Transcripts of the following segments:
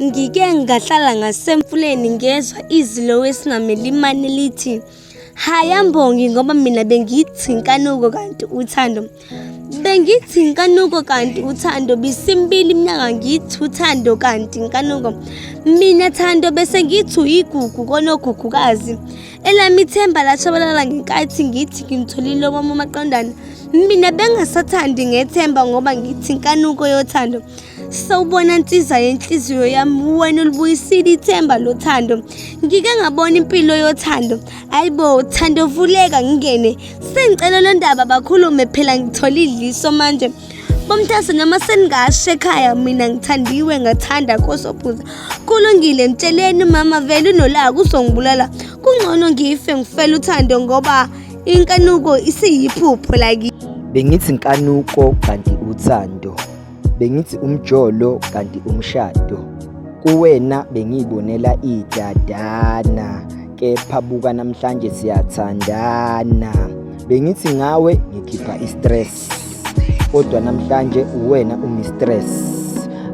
Ngike ngahlala ngasemfuleni ngezwa izwi lowesimame limane lithi, Haya Mbongi ngoba mina bengithi inkanuko kanti uthando. Bengithi inkanuko kanti uthando bisimbili iminyaka ngithi uthando kanti inkanuko. Mina thando bese ngithi uyigugu konogugukazi. Elami ithemba lashabalala ngenkathi ngithi ngimtholile owami umaqondana. Mina bengasathandi ngethemba ngoba ngithi inkanuko yothando. Sawubona nsiza yenhliziyo yami wena ulibuyisile ithemba lothando. Ngike ngabona impilo yothando. Ayibo thando vuleka ngingene. Sengicela lo ndaba bakhulume phela ngithola idliso manje. Bomtase noma seningasho ekhaya mina ngithandiwe ngathanda kosobhuza. Kulungile mtsheleni umama vele unolaka uzongibulala. Kungcono ngife ngifele uthando ngoba inkanuko isiyiphupho laki. Bengithi nkanuko kanti uthando. Bengithi umjolo kanti umshado. Kuwena bengiyibonela idadana kepha buka namhlanje siyathandana. Bengithi ngawe ngikhipha i-stress kodwa namhlanje uwena ungi-stress.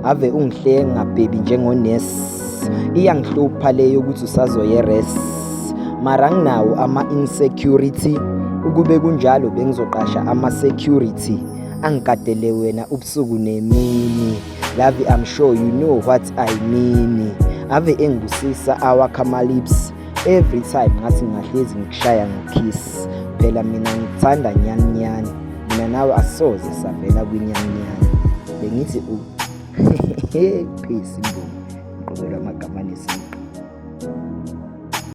Ave ungihlenga baby njengonesi. Iyangihlupha le yokuthi usazoye res. Mara nginawo ama-insecurity ukube kunjalo bengizoqasha ama-security. Angigadele wena ubusuku nemini. Love I'm sure you know what I mean. Ave engibusisa awakha ama-lips every time ngathi ngingahlezi ngikushaya ngikiss. Phela mina ngikuthanda nyani nyani. Mina nawe asoze savela kwinyani nyani. Bengithi u peace imbongi. Ngiqokelwa amagama anesintu.